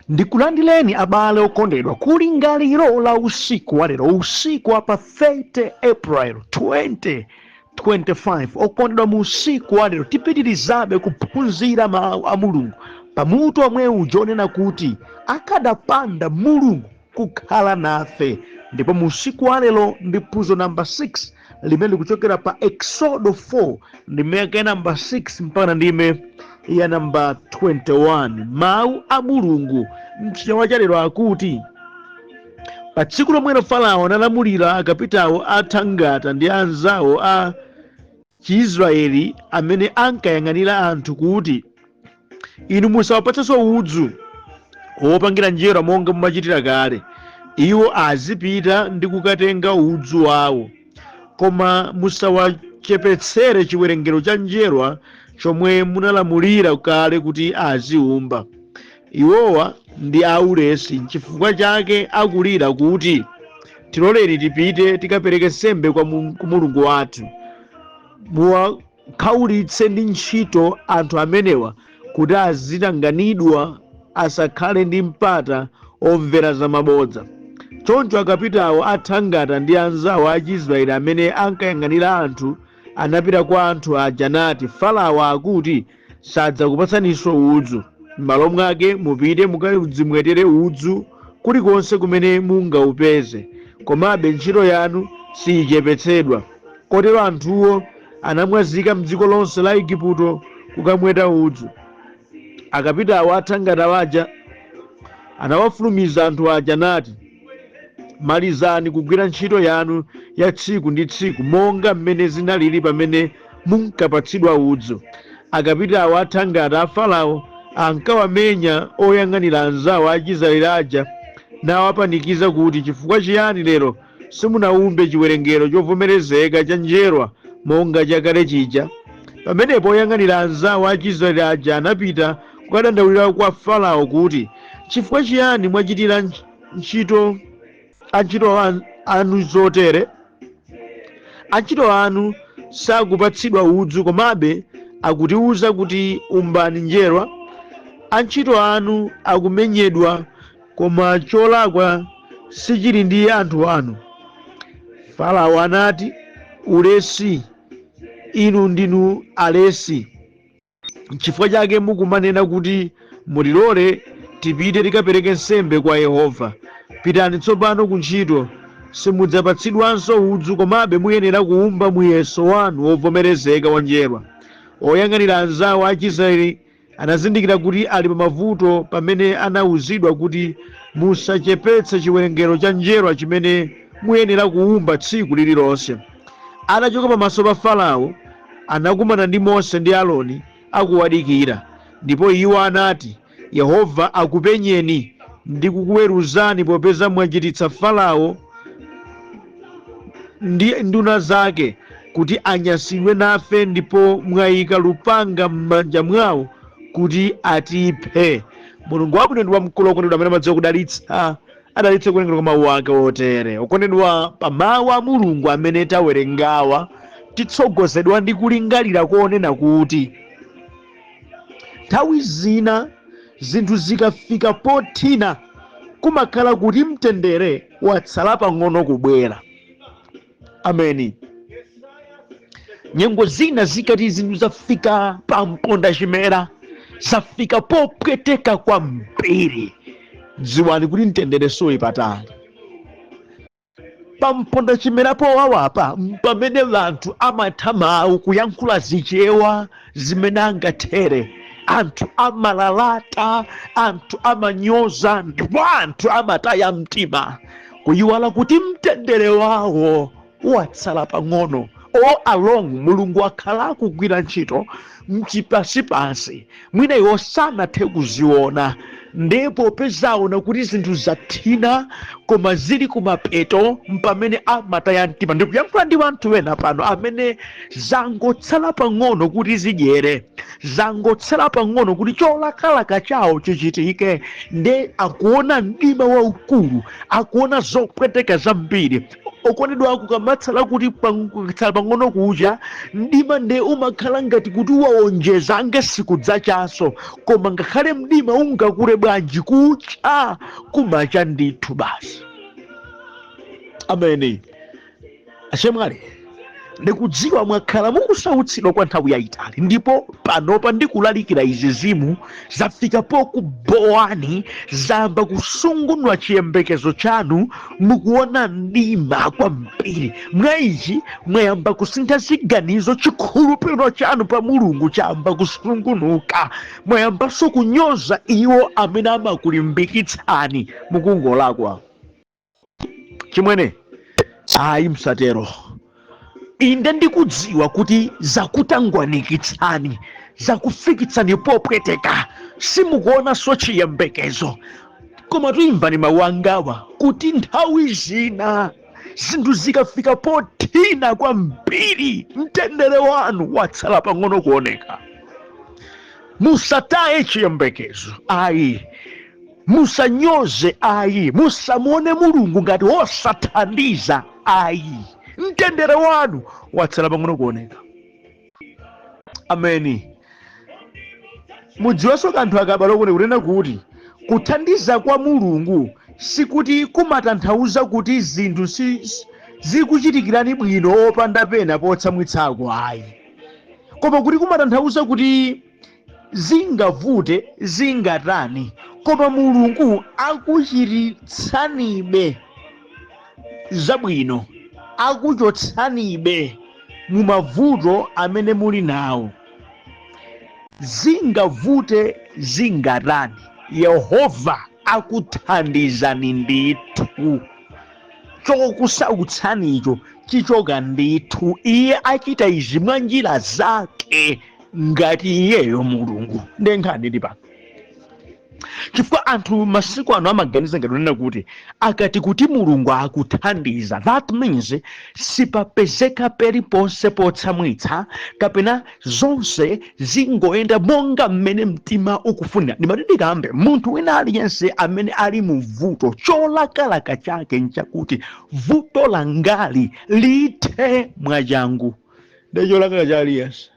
Ndikulandireni abale okondedwa kulingaliro la usiku wa lero, usiku wa pa 30 April 2025. Okondedwa, mu usiku wa lero tipitirizabe kuphunzira mawu a Mulungu pamutu omwe uja onena kuti akadapanda Mulungu kukhala nafe. Ndipo mu usiku wa lero ndi phunziro namba 6 limene likuchokera pa Exodo 4, ndime yake namba 6 mpaka ndime ya namba 21. Mawu a Mulungu mchichewa cha lero akuti, pa tsiku lomwelo Farao analamulira akapitawo a thangata ndi anzawo a Chiisraeli amene ankayang'anira anthu kuti, inu musawapatsenso udzu wopangira njerwa monga mumachitira kale. Iwo azipita ndi kukatenga udzu wawo, koma musawachepetsere chiwerengero cha njerwa chomwe munalamulira kale kuti aziumba. Iwowa ndi aulesi, n'chifukwa chake akulira kuti, tiloleni tipite tikapereke nsembe ku Mulungu wathu. Muwakhaulitse ndi ntchito anthu amenewa kuti azitanganidwa, asakhale ndi mpata omvera zamabodza. Choncho akapitawo athangata ndi anzawo a Chiisraeli amene ankayang'anira anthu anapita kwa anthu aja nati, Farao akuti sadzakupatsaninso udzu. M'malo mwake mupite mukadzimwetere udzu kulikonse kumene mungaupeze, komabe ntchito yanu siyichepetsedwa. Kotero anthuwo anamwazika mdziko lonse la Igupto kukamweta udzu. Akapitawo athangata aja anawafulumiza anthu aja nati, malizani kugwira ntchito yanu ya tsiku ndi tsiku monga mmene zinalili pamene munkapatsidwa udzu. Akapitawo athangata a Farao ankawamenya oyang'anira anzawo a Chiisraeli aja nawapanikiza kuti, chifukwa chiyani lero simunaumbe chiwerengero chovomerezeka cha njerwa monga chakale chija? Pamenepo oyang'anira anzawo a Chiisraeli aja anapita kukadandaulira kwa Farao kuti, chifukwa chiyani mwachitira antchito anu zotere? Antchito anu sakupatsidwa udzu, komabe akutiwuza kuti umbani njerwa. Antchito anu akumenyedwa, koma cholakwa sichili ndi anthu anu. Farao anati, ulesi, inu ndinu alesi. Chifukwa chake mukumanena kuti mutilole tipite tikapereke nsembe kwa Yehova. Pitani tsopano ku ntchito, simudzapatsidwanso udzu, komabe muyenera kuumba muyeso wanu wovomerezeka wa njerwa. Oyang'anira anzawo a Chiisraeli anazindikira kuti ali pamavuto pamene anawuzidwa kuti musachepetse chiwerengero cha njerwa chimene muyenera kuumba tsiku lililonse. Atachoka pamaso pa Farao, anakumana ndi Mose ndi Aaroni akuwadikira, ndipo iwo anati, Yehova akupenyeni ndi kukuweruzani popeza mwachititsa Farao ndi nduna zake kuti anyansidwe nafe, ndipo mwayika lupanga m'manja mwawo kuti atiphe. Mulungu wabwino ndi wamkulu, okondedwa, amene amadziwa kudalitsa, adalitse kuwerengera kwa mawu ake otere. Okondedwa, pa mawu a Mulungu amene tawerengawa titsogozedwa ndi kulingalira konena kuti nthawi zina zinthu zikafika pothina kumakhala kuti mtendere watsala pang'ono kubwera. Ameni. Nyengo zina zikati zinthu zafika pa mponda chimera, zafika popweteka kwambiri, dziwani kuti mtendere suli patali. Pa mponda chimera powawapa pamene anthu amatha mawu kuyankhula zichewa zimene angathere, anthu amalalata, anthu amanyoza, ndipo anthu amataya mtima, kuyiwala kuti mtendere wawo watsala pang'ono. All along Mulungu akhala akugwira ntchito mchipansipansi, mwina iwo sanathe kuziona, ndipo pezaona kuti zinthu zathina koma zili kumapeto mpamene amataya mtima. Ndikuyankhula ndi anthu ena pano amene zangotsala pang'ono kuti zidyere, zangotsala pang'ono kuti cholakalaka chawo chichitike, nde akuona mdima waukulu, akuona zopweteka zambiri. Okondedwa, kukamatsala kuti kutsala pang'ono kucha, mdima nde umakhala ngati kuti uwawonjeza, angasikudzachanso. Koma ngakhale mdima ungakule bwanji, kucha kumacha ndithu basi. Ameni. Achemwali, ndikudziwa mwakhala mukusautsidwa kwa nthawi yayitali, ndipo panopa ndikulalikira izi zimu zafika pokubowani, zayamba kusungunula chiyembekezo chanu, mukuona mdima kwambiri. Mwa ichi mwayamba kusintha ziganizo, chikhulupiriro chanu pa Mulungu chayamba kusungunuka, mwayambanso kunyoza iwo amene amakulimbikitsani. Mukungolakwa, chimwene, ayi, msatero. Inde, ndikudziwa kuti zakutangwanikitsani, zakufikitsani popweteka, simukuonanso chiyembekezo. Koma tuyimvani mawu angawa, kuti nthawi zina zinthu zikafika pothina kwambiri, mtendere wanu watsala pang'ono kuoneka, musataye chiyembekezo ayi, musanyoze ayi, musamuone Mulungu ngati wosathandiza ayi. Mtendere wanu watsala pang'ono kuoneka. Ameni. Mudziwenso kanthu akabala kuti kunena kuti kuthandiza kwa Mulungu sikuti kumatanthauza kuti zinthu zikuchitikirani bwino opanda pena potsamwitsako ayi, koma kuti kumatanthauza kuti zingavute zingatani, koma Mulungu akuchititsanibe zabwino, akuchotsanibe mu mavuto amene muli nawo. Zingavute zingatani, Yehova akuthandizani ndithu, chokusautsanicho chichoka ndithu. Iye achita izi mwa njira zake ngati iyeyo Mulungu. Ndiye nkhani ndi pano, chifukwa anthu masiku ano amaganiza ngati kunena kuti akati kuti Mulungu akuthandiza, that means sipapezeka paliponse potsamwitsa kapena zonse zingoyenda monga mmene mtima ukufunira. Ndimati ndikambe, munthu wina aliyense amene ali mu vuto, cholakalaka chake nchakuti vuto langali lithe mwachangu. Ndiye cholakalaka cha aliyense.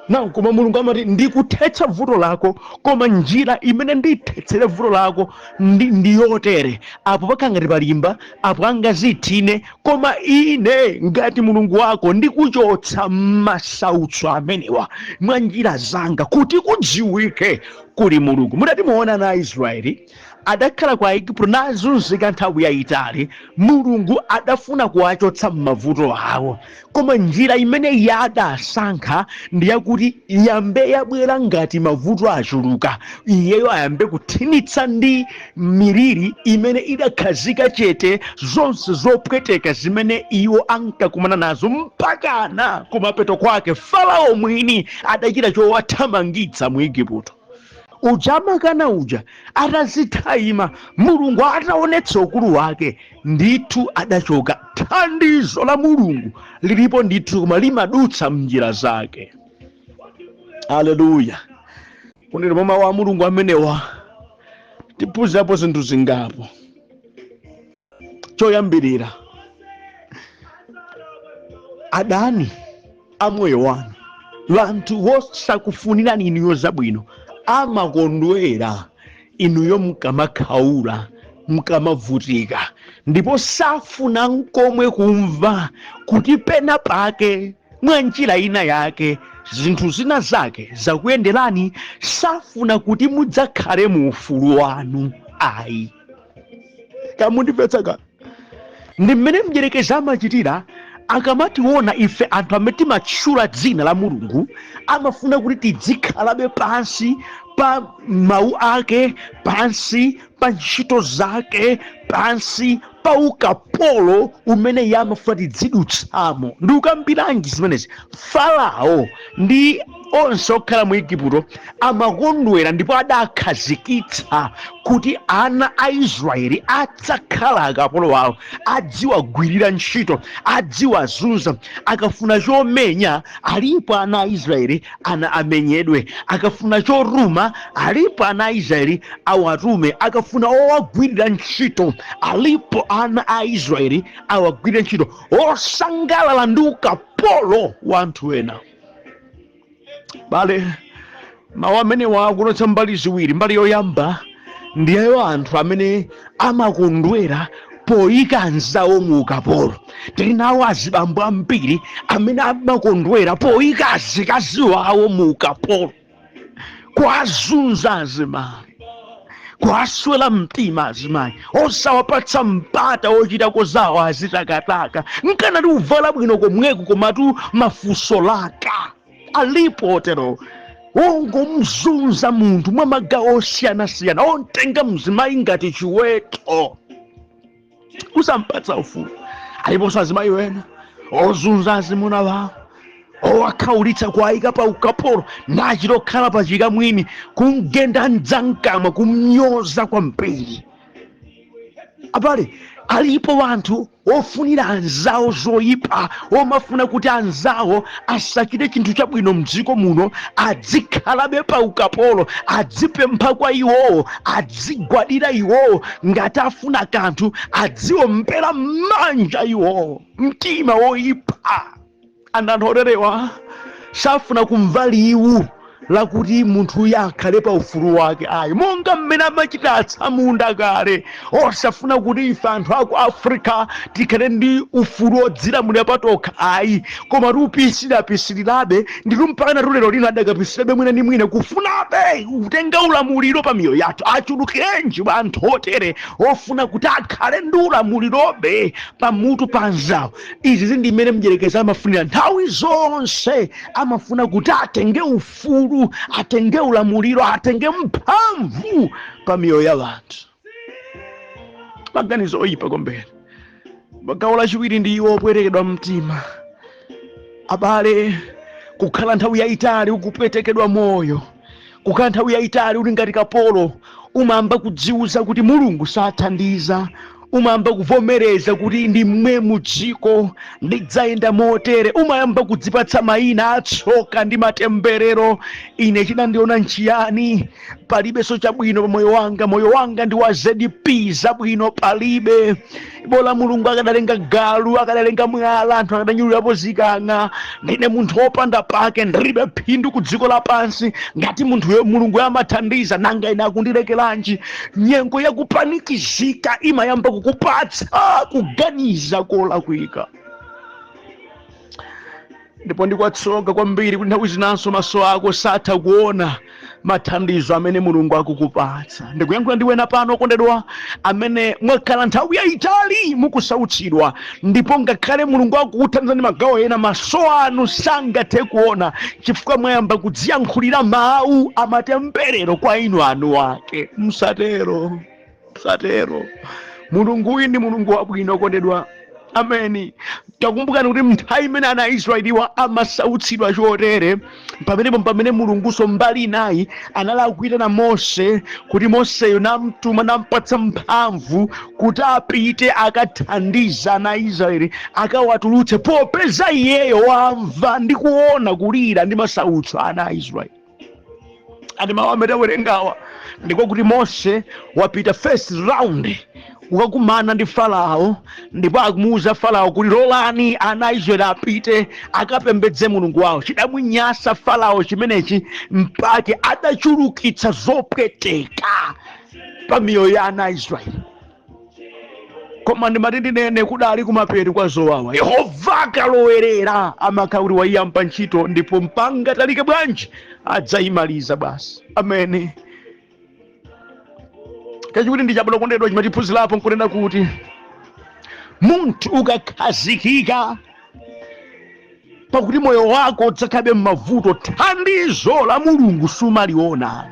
Na koma Mulungu amati, "Ndikuthetsa vuto lako, koma njira imene ndithetsere vuto lako ndi yotere. Apo pakhala ngati palimba, apo angazithine, koma ine ngati Mulungu wako ndikuchotsa masautso amenewa mwa njira zanga kuti kudziwike kuli Mulungu." Mudati muona na Aisraeli adakhala kwa Igupto nazunzika nthawi yayitali. Mulungu adafuna kuwachotsa m'mavuto awo, koma njira imene iye adasankha ndi yakuti yambe yabwera ngati mavuto achuluka, iyeyo ayambe kuthinitsa ndi miliri imene idakhazika chete zonse zopweteka zimene iwo ankakumana nazo, mpakana kumapeto kwake Farao mwini adachita chowathamangitsa mu Igupto. Uja amakana uja atazithayima, Mulungu ataonetsa ukulu wake ndithu, adachoka. Thandizo la Mulungu lilipo ndithu, koma limadutsa mnjira zake. Aleluya. Kunena mwa mawu a Mulungu amenewa, tiphunzirapo zinthu zingapo. Choyambirira, adani a moyo wanu, vanthu wosakufunirani inuyo zabwino, amakondwera inuyo mkamakhaula, mkamavutika, ndipo safuna nkomwe kumva kuti pena pake mwa njira ina yake zinthu zina zake zakuyenderani. Safuna kuti mudzakhale mu ufulu wanu ayi. Kamundimvetsa ka? Ndi mmene mdierekezi amachitira akamationa ife anthu amene timatchula dzina la Mulungu. Amafuna kuti tidzikhalabe pansi pa mawu ake, pansi pa ntchito zake, pansi pa ukapolo umene iye amafuna tidzidutsamo. Ndi ukambiranji zimenezi? Farao ndi onse okhala mu Igupto amakondwera ndipo adakhazikitsa kuti ana a Israeli adzakhala akapolo awo, adziwagwirira ntchito, adziwazunza. Akafuna chomenya, alipo ana a Israeli, ana amenyedwe. Akafuna chotuma, alipo ana a Israeli, awatume. Akafuna owagwirira ntchito. Alipo ana a Israeli awagwire ntchito osangalala ndi ukapolo wa anthu ena. Bale, mawu amenewa akuonetsa mbali ziwiri. Mbali yoyamba ndiyayo anthu amene amakondwera poyika anzawo mu ukapolo. Tili nawo azibambo ambiri amene amakondwera poyika azikazi wawo mu ukapolo, kuwazunza azimayi, kuwaswera mtima azimayi, osawapatsa mpata wochitako zawo, azitakataka nkanati uvala bwino komweko, komatu mafunso laka. Alipo otero wongomzunza munthu mwa magawo osiyanasiyana, ontenga mzimayi ngati chiweto, kusampatsa ufulu. Aliponso azimayi wena ozunza azimuna wawo, owakhaulitsa, kuwayika pa ukapolo, nachita okhala pachika mwini, kumgenda mdzamkamwa, kumnyoza kwambiri. Abale, alipo wanthu ofunira anzawo zoyipa, omafuna kuti anzawo asachite chinthu chabwino mdziko muno, adzikhalabe pa ukapolo, adzipempha kwa iwowo, adzigwadira iwowo, ngati afuna kanthu adziombera m'manja iwowo. Mtima woyipa. Anthu oterewa safuna kumva liwu lakuti munthu uyu akhale pa ufulu wake ayi, monga mmene amachita atsamunda kale, osafuna kuti ife anthu aku Africa tikhale ndi ufulu odzilamulira patokha ayi, koma tiupisirapisirirabe nditu mpaka tulero lino adakapisirabe mwina ndi mwina, kufunabe kutenga ulamuliro pa miyoyo yathu. Achulukirenji anthu otere ofuna kuti akhale ndi ulamulirobe pamutu pa anzawo? Izi zindi mmene mdierekezi amafunira nthawi zonse. Amafuna kuti atenge ufulu, atenge ulamuliro, atenge mphamvu pa miyoyo ya anthu. Maganizo oyipa kwambiri. Gawo lachiwiri ndi iwo opwetekedwa mtima. Abale, kukhala nthawi yayitali ukupwetekedwa moyo, kukhala nthawi yayitali uli ngati kapolo, umayamba kudziwuza kuti Mulungu sathandiza, umayamba kuvomereza kuti ndi mmwe mudziko ndidzayenda motere, umayamba kudzipatsa mayina atsoka ndi matemberero. Ine chinandiona nchiyani? Palibenso chabwino pa moyo wanga, moyo wanga ndi wa ZP, zabwino palibe. Bola Mulungu akadalenga galu, akadalenga mwala, anthu akadanyulirapo zikang'a. Ndine munthu wopanda pake, ndilibe phindu ku dziko lapansi. Ngati munthuyo Mulungu amathandiza, nanga ine akundilekeranji? Nyengo yakupanikizika imayamba kukupatsa kuganiza kolakwika, ndipo ndikwatsoka kwambiri kuti nthawi zinanso maso ako satha kuona mathandizo amene Mulungu akukupatsa. Ndikuyankhula ndi wena pano, okondedwa, amene mwakhala nthawi yayitali mukusautsidwa, ndipo ngakhale Mulungu akukuthandizani magawo ena, maso anu sangathe kuona chifukwa mwayamba kudziyankhulira mawu amatemberero kwa inu anu ake. Msatero, msatero. Mulungu uyu ndi Mulungu wabwino, okondedwa. Ameni. Takumbukani kuti nthawi imene ana a Israeliwa amasautsidwa chotere, pamenepo pamene Mulunguso mbali inayi anali akuyitana Mose, kuti Moseyo namtuma, nampatsa mphamvu kuti apite akathandiza ana a Israeli, akawatulutse, popeza iyeyo wamva ndi kuona kulira ndi masautso a ana a Israeli. Ati mawu amene tawerengawa ndiko kuti Mose wapita first round kukakumana ndi Farao, ndipo akumuwuza Farao kuti lolani ana a Israeli apite akapembedze Mulungu wawo. Chidamunyasa Farao chimenechi, mpake adachulukitsa zopweteka pa miyoyo ya ana a Israeli. Koma ndimati ndinene, kudali kumapeto kwa zowawa. Yehova akalowerera amakhala kuti waiyamba ntchito, ndipo mpanga talike bwanji adzayimaliza basi. Amene chachiwiri ndi chabwino, kondedwa, chimatiphunzirapo nkunena kuti munthu ukakhazikika pakuti moyo wako udzakhabe m'mavuto, thandizo la Mulungu sumaliona.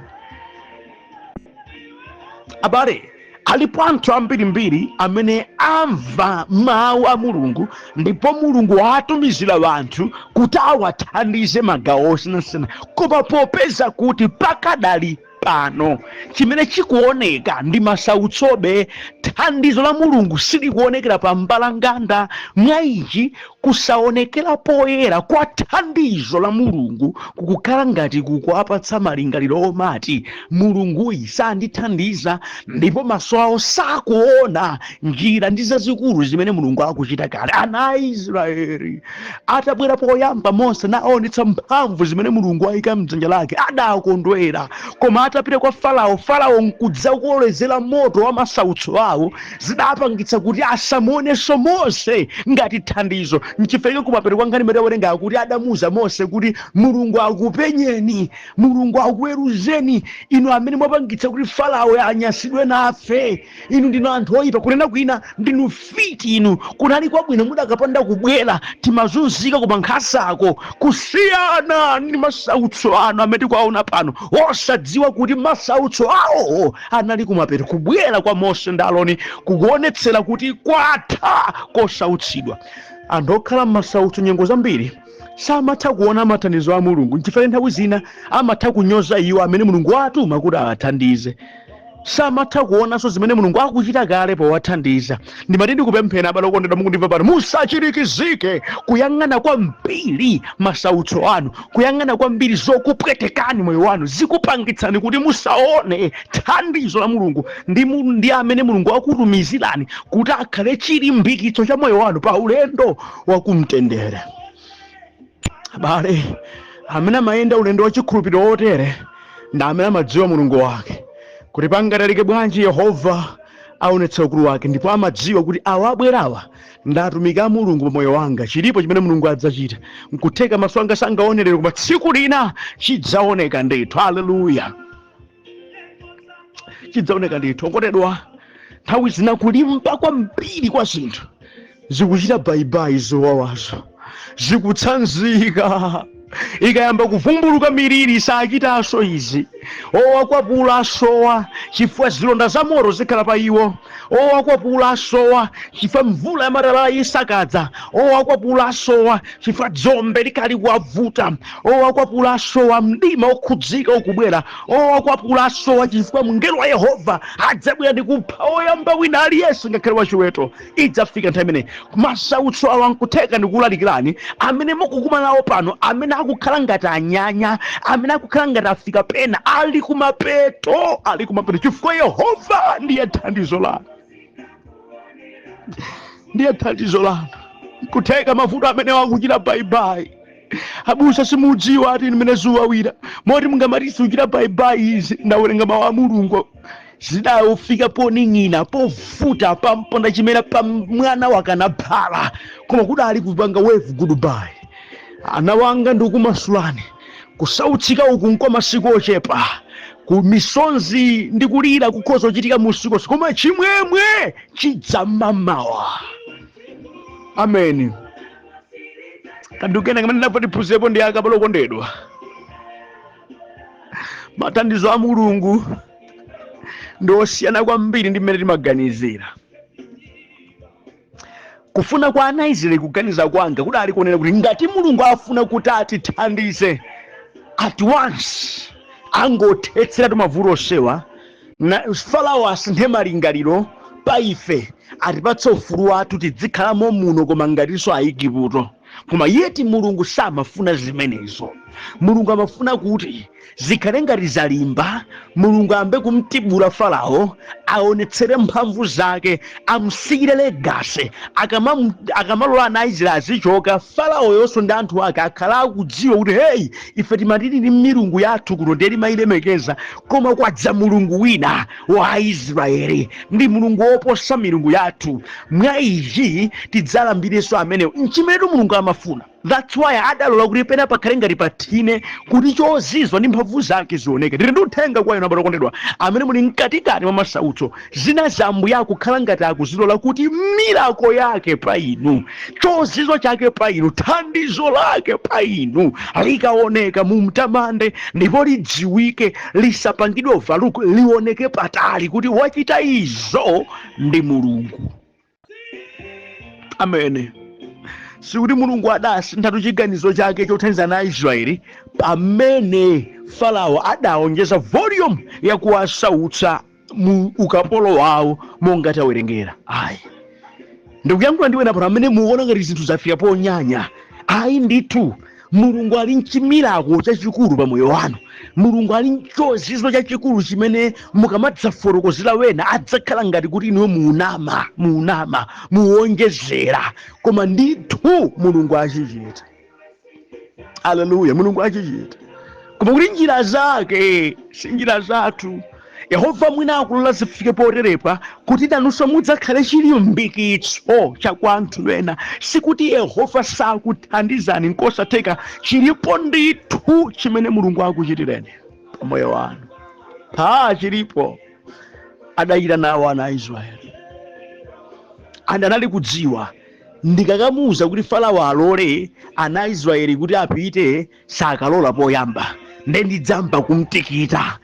Abale, alipo anthu ambirimbiri amene amva mawu a Mulungu, ndipo Mulungu watumizira anthu kuti awathandize magawo osiyanasiyana, koma popeza kuti pakadali pano chimene chikuoneka ndi masautsobe, Thandizo la Mulungu silikuonekera pa mbalanganda. Mwa ichi, kusaonekera poyera kwa thandizo la Mulungu kukukhala ngati kukuapatsa malingaliro omati, "Mulunguyi sandithandiza," ndipo maso awo sakuona njira ndi zazikulu zimene Mulungu akuchita kale. Ana a Israeli atabwera poyamba, Mose naonetsa mphamvu zimene Mulungu ayika mdzanja lake, adakondwera. Koma atapita kwa Farao, Farao nkudzakolezera moto wa masautso awo, zidapangitsa kuti asamuonenso Mose ngati thandizo. Nchifukwa kumapeto kwa nkhani imene tawerenga kuti adamuuza Mose kuti, "Mulungu akupenyeni, Mulungu akuweruzeni, inu amene mwapangitsa kuti Farao anyasidwe nafe. Inu ndinu anthu oyipa. Kunena kwina, ndinu fiti inu. Kunali kwabwino mudakapanda kubwera. Timazunzika koma nkhasako kusiyana ndi masautso anu amene tikuwaona pano," osadziwa kuti masautso awo anali kumapeto. Kubwera kwa Mose ndi Aroni kukuonetsera kuti kwatha kosautsidwa. Anthu okhala m'masautso nyengo zambiri samatha kuona mathandizo a Mulungu. Nchifukwa nthawi zina amatha kunyoza iwo amene Mulungu watuma kuti awathandize. Samatha kuonanso zimene Mulungu akuchita kale powathandiza. Ndimati ndikupemphera, abale okondedwa mukundimva pano, musachirikizike kuyang'ana kwambiri masautso anu, kuyang'ana kwambiri zokupwetekani moyo wanu, zikupangitsani kuti musaone thandizo la Mulungu ndi amene Mulungu akutumizirani kuti akhale chilimbikitso cha moyo wanu pa ulendo wakumtendere. Abale, amene amayenda ulendo wachikhulupiriro wotere ndi amene amadziwa Mulungu wake, kuti pangatalike bwanji Yehova aonetsa ukulu wake, ndipo amadziwa kuti awa abwerawa ndi atumiki a Mulungu pa moyo wanga. Chilipo chimene Mulungu adzachita. Nkutheka maso anga sangaonerere, koma tsiku lina chidzaoneka ndithu. Haleluya, chidzaoneka ndithu. Okondedwa, nthawi zina kulimba kwambiri kwa zinthu zikuchita bye-bye, zowawazo zikutsanzika. Ikayamba kuvumbuluka miliri, sachitanso izi. Owakwapula asowa chifukwa zilonda za moto zikhala pa iwo. Owakwapula asowa chifukwa mvula ya matalala isakadza. Owakwapula asowa chifukwa dzombe likhali kuwavuta. Owakwapula asowa, mdima okhudzika ukubwera. Owakwapula asowa chifukwa mngelo wa Yehova adzabwera ndi kupha oyamba wina aliyense, ngakhale wachiweto. Idzafika nthawi imene masautso awa, nkutheka ndikulalikirani amene mukukumana nawo pano, amene akukhala ngati anyanya, amene akukhala ngati afika pena, ali kumapeto, ali kumapeto, chifukwa Yehova ndiye thandizo lanu, ndiye thandizo lanu. Nkutheka mavuto amene wakuchita bye-bye. "Abusa, simudziwa ati mmene zuwawira moti mungamati suchita bye-bye izi." Ndawerenga mawu a Mulungu, zidafika poning'ina, povuta, pamponda chimene pa mwana wakanaphala, koma kudali kupanga wave goodbye. "Ana wanga, ndikumasulani. Kusautsika uku nkwa masiku ochepa. Ku misonzi ndi kulira kukhoza kuchitika musiku, koma chimwemwe chidzamamawa." Ameni. Kanthu kena kamene ndinafa tiphunzirepo ndi akapolo, okondedwa, mathandizo a Mulungu ndi osiyana kwambiri ndi mmene timaganizira. Kufuna kwa ana Israeli, kuganiza kwanga kudali kuonera kuti ngati Mulungu afuna kuti atithandize at once, angothetseratu mavuto onsewa, na Farao asinthe malingaliro pa ife, atipatse ufulu wathu, tizikhalamo muno koma ngatinso Aigupto. Koma yeti Mulungu samafuna zimenezo. Mulungu amafuna kuti zikhale ngati zalimba, Mulungu ambe kumtibula Farao, aonetsere mphamvu zake, amsiyire legacy. Akamalola ana Aisraeli azichoka, Farao yonso ndi anthu ake akhala akudziwa kuti, "Hey, ife timatili ndi milungu yathu kuno, ndiye timayilemekeza, koma kwadza Mulungu wina wa Israeli, ndi Mulungu woposa milungu yathu. Mwa ichi tidzalambirenso amenewo." Nchimenetu Mulungu amafuna. That's why adalola kuti pena pakhale ngati pathine, kuti chozizwa ndi mphamvu zake zioneke. Ndili ndi uthenga kwa inu, abale okondedwa amene muli mkatikati mwa masautso. Zina za Ambuye akukhala ngati akuzilola kuti miracle yake pa inu, chozizwa chake pa inu, thandizo lake pa inu likaoneka, mumtamande ndipo lidziwike, lisapangidwe overlook, lioneke patali kuti wachita izo ndi Mulungu. Amene sikuti Mulungu adasinthatu chiganizo chake chothandiza ana Aisraeli pamene Farao adaonjeza volume yakuwasautsa. Mu ukapolo wawo monga tawerengera, ayi, ndikuyankhula ndiwe pano amene mukuona ngati zinthu zafika ponyanya. Ayi ndithu, Mulungu ali mchimilako chachikulu pa moyo wanu. Mulungu ali mchozizwa chachikulu chimene mukamadzafotokozera wena adzakhala ngati kuti inuyo muunama, muunama, muwonjezera, koma ndithu Mulungu achichita. Aleluya! Mulungu achichita, koma kuti njira zake si njira zathu. Yehova mwina akulola zifike poterepa kuti nanunso mudzakhale chilimbikitso cha kwa anthu ena. Sikuti Yehova sakuthandizani, nkosatheka. Chilipo ndithu chimene Mulungu akuchitireni pamoyo wanu. Pa chilipo adachita nawo ana a Israeli, and anali kudziwa, ndikakamuuza kuti Farao alole ana a Israeli kuti apite, sakalola poyamba, nde ndidzamba kumtikita,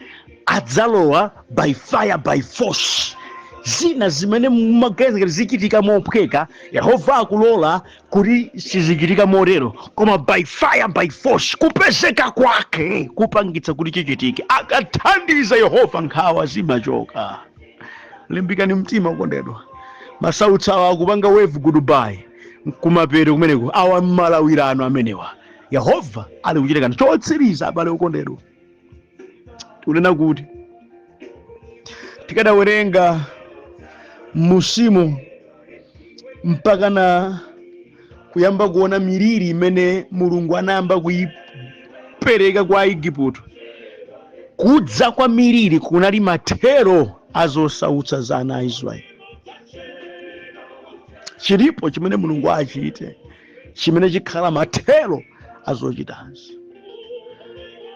adzalowa by fire by force. Zina zimene mumaganiza ngati zichitika mophweka, Yehova akulola kuti sizichitika motero, koma by fire by force kupezeka kwake kupangitsa kuti chichitike. Akathandiza Yehova, nkhawa zimachoka. Limbikani mtima, okondedwa. Masautso awa akupanga wave goodbye kumapeto kumeneko, awa mmalawirano amenewa, Yehova ali kuchita kanthu. Chotsiriza, abale okondedwa, tikunena kuti tikadawerenga musimu mpaka na kuyamba kuona miliri imene Mulungu anayamba kuyipereka kwa Aigupto, kudza kwa miliri kunali mathero azosautsa za ana a Israeli. Chilipo chimene Mulungu achite chimene chikhala mathero azochitazi.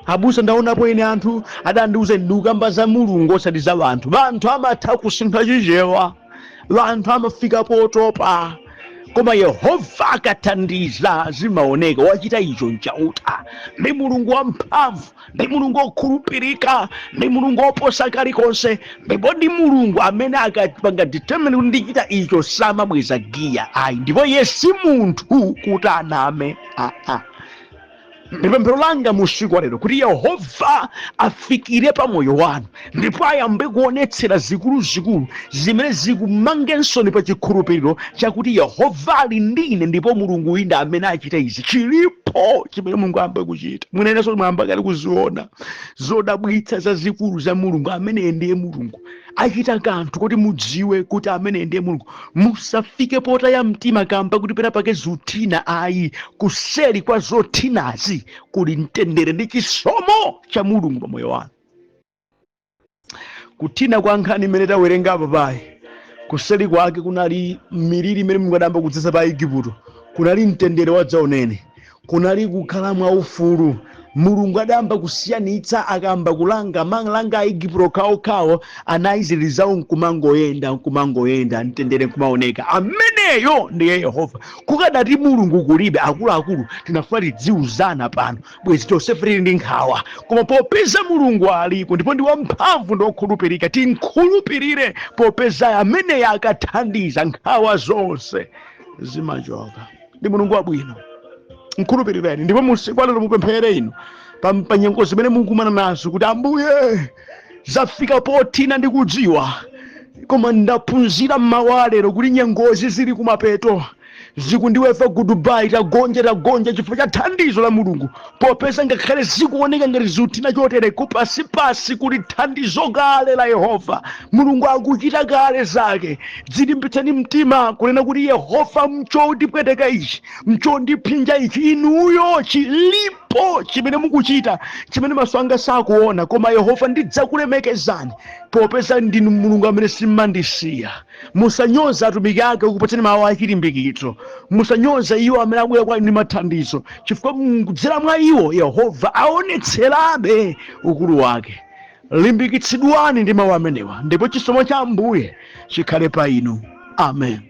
Abusa, ndaonapo ine anthu adandiuza, ndikukamba za Mulungu osati za anthu. Anthu amatha kusintha Chichewa, anthu amafika potopa, koma Yehova akathandiza zimaoneka. Wachita icho nchauta, ndi Mulungu wamphamvu, ndi Mulungu wokhulupirika, ndi Mulungu woposa kalikonse, ndipo ndi Mulungu amene akapanga determine kuti ndichita icho, samabweza giya ayi, ndipo iye si munthu kuti aname. Aa, ndi pemphero langa musiku wa lero kuti Yehova afikire pa moyo wanu ndipo ayambe kuonetsera zikuluzikulu zimene zikumangensoni pa chikhulupiriro chakuti Yehova ali ndine ndipo Mulungu uyu ndi amene achita izi. Chilipo chimene Mulungu ayambe kuchita. Mwinenso mwayamba kale kuziona zodabwitsa zazikulu za Mulungu. Amene ndiye Mulungu achita kanthu kuti mudziwe kuti amene ndiye Mulungu. Musafike potaya mtima kamba kuti pena pake zuthina, ayi. Kuseri kwa zothinazi kuli mtendere ndi chisomo cha Mulungu pa moyo wanu. Kuthina kwa nkhani imene tawerenga apa payi, kuseri kwake kunali miliri imene Mulungu adayamba kudzetsa pa Igupto, kunali mtendere wadzaonene, kunali kukhala mwaufulu. Mulungu adayamba kusiyanitsa, akamba kulanga malanga a Igupto okhaokhawo, ana Aisraeli zawo nkumangoyenda, nkumangoyenda, mtendere nkumaoneka. Ameneyo ndiye Yehova. Kukadati Mulungu kulibe, akuluakulu, tinafuna tidziuzana pano, bwezi tonsefe tili ndi nkhawa. Koma popeza Mulungu aliko ndipo ndi wamphamvu ndi wokhulupirika, tinkhulupirire, popeza ameneyo akathandiza, nkhawa zonse zimachoka. Ndi Mulungu wabwino, nkhulupirireni. Ndipo musiku alero mupemphere inu pa nyengo zimene mukumana nazo kuti, Ambuye, zafika pothina, ndikudziwa, koma ndaphunzira mmawa lero kuti nyengozi zili kumapeto, zikundiweva goodbye, tagonja, tagonja chifukwa cha thandizo la Mulungu. Popeza ngakhale zikuoneka ngati zikuthina chotere, kupasipasi kuli thandizo kale la Yehova. Mulungu akuchita kale zake. Dzilimbitseni mtima kunena kuti, Yehova, mchondipweteka ichi, mchondiphinja ichi, inuyo chilipo chimene mukuchita chimene maso anga sakuona. Koma Yehova, ndidzakulemekezani popeza ndinu Mulungu amene simmandisiya. Musanyoze atumiki ake kupatsani mawu achilimbikitso. Musanyoze iwo amene abwera kwa inu ndi mathandizo, chifukwa kudzera mwa iwo Yehova aonetserabe ukulu wake. Limbikitsidwani ndi mawu amenewa, ndipo chisomo cha Ambuye chikhale pa inu. Amen.